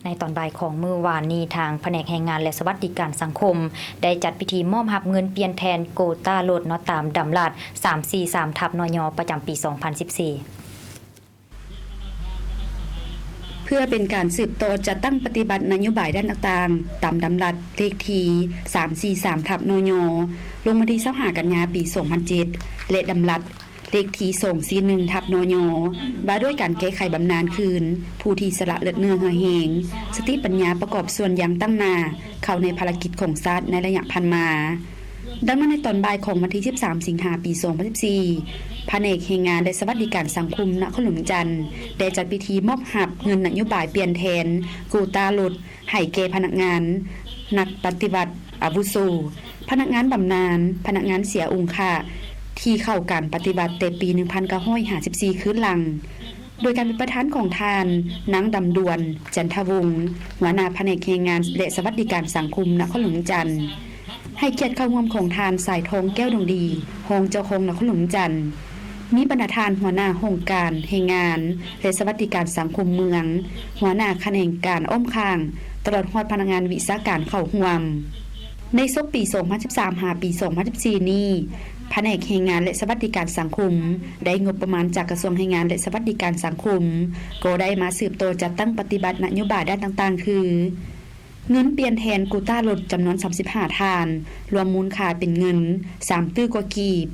ໃນຕອນບ່າຍຂອງມື້ວານນີ້, ທາງພະແນກແຮງງານ ແລະ ສະຫວັດດີການສັງຄົມ ໄດ້ຈັດພິທີມອບຮັບເງິນປ່ຽນແທນໂກຕາລົດເນາະ ຕາມດຳລັດສາມສີ່ສາມທັບ ນຍ ປະຈຳປີສອງພັນສິບສີ່. ເພື່ອເປັນການສືບຕໍ່ຈັດຕັ້ງປະຕິບັດນະໂຍບາຍດ້ານຕ່າງໆ ຕາມດຳລັດເລກທີສາມສີ່ສາມທັບ ນຍ ລົງວັນທີຊາວຫ້າກັນຍາ ປີສອງພັນເຈັດ ແລະ ດຳລັດ ເລກທີສອງສີ່ໜຶ່ງທັບ ນຍ ວ່າດ້ວຍການແກ້ໄຂບຳນານຄືນຜູ້ທີ່ສະຫຼະເລືອດເນື້ອເຫື່ອແຮງ, ສະຕິປັນຍາປະກອບສ່ວນຢ່າງຕັ້ງໜ້າ ເຂົ້າໃນພາລະກິດຂອງຊາດໃນໄລຍະຜ່ານມາ. ດັ່ງນັ້ນ, ໃນຕອນບ່າຍຂອງວັນທີສິບສາມ ສິງຫາ ປີສອງພັນສິບສີ່ ພະແນກແຮງງານ ແລະ ສະຫວັດດີການສັງຄົມນະຄອນຫຼວງວຽງຈັນ ໄດ້ຈັດພິທີມອບຮັບເງິນນະໂຍບາຍປ່ຽນແທນໂກຕາລົດ ໃຫ້ແກ່ພະນັກງານນັກປະຕິວັດອາວຸໂສ, ພະນັກງານບຳນານ, ພະນັກງານເສຍອົງຄະ ທີ່ເຂົ້າການປະຕິວັດແຕ່ປີໜຶ່ງພັນເກົ້າຮ້ອຍຫ້າສິບສີ່ຄືນຫຼັງ, ໂດຍການເປັນປະທານຂອງທ່ານນາງ ດຳດວນ ຈັນທະວົງ, ຫົວໜ້າພະແນກແຮງງານ ແລະ ສະຫວັດດີການສັງຄົມນະຄອນຫຼວງວຽງຈັນ. ໃຫ້ກຽດເຂົ້າຮ່ວມຂອງທ່ານ ສາຍທອງ ແກ້ວດວງດີ, ຮອງເຈົ້າຄອງນະຄອນຫຼວງວຽງຈັນ, ມີບັນດາທ່ານຫົວໜ້າຫ້ອງການແຮງງານ ແລະ ສະຫວັດດີການສັງຄົມເມືອງ, ຫົວໜ້າຂະແໜງການອ້ອມຂ້າງ, ຕະຫຼອດຮອດພະນັກງານວິຊາການເຂົ້າຮ່ວມ. ໃນສົກປີສອງພັນສິບສາມ ຫາ ປີສອງພັນສິບສີ່ນີ້, ພະແນກແຮງງານ ແລະ ສະຫວັດດີການສັງຄົມ ໄດ້ງົບປະມານຈາກກະຊວງແຮງງານ ແລະ ສະຫວັດດີການສັງຄົມ ກໍໄດ້ມາສືບຕໍ່ຈັດຕັ້ງປະຕິບັດນະໂຍບາຍດ້ານຕ່າງໆ ຄື: ເງິນປ່ຽນແທນໂກຕາລົດຈຳນວນສາມສິບຫ້າທ່ານ, ລວມມູນຄ່າເປັນເງິນສາມຕື້ກວ່າກີບ,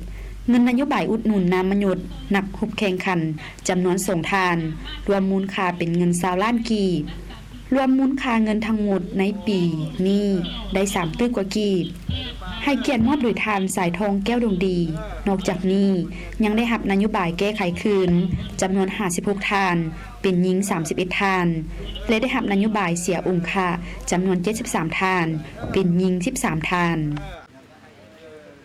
ເງິນນະໂຍບາຍອຸດໜູນນາມມະຍົດນັກຮົບແຂ່ງຂັນ ຈຳນວນສອງທ່ານ, ລວມມູນຄ່າເປັນເງິນຊາວລ້ານກີບ, ລວມມູນຄ່າເງິນທັງໝົດໃນປີນີ້ໄດ້ສາມຕື້ກວ່າກີບ. ໃຫ້ກຽດມອບໂດຍທ່ານ ສາຍທອງ ແກ້ວດວງດີ. ນອກຈາກນີ້, ຍັງໄດ້ຮັບນະໂຍບາຍແກ້ໄຂຄືນ ຈຳນວນຫ້າສິບຫົກທ່ານ, ເປັນຍິງສາມສິບເອັດທ່ານ ແລະ ໄດ້ຮັບນະໂຍບາຍເສຍອົງຄະ ຈຳນວນເຈັດສິບສາມທ່ານ, ເປັນຍິງສິບສາມທ່ານ.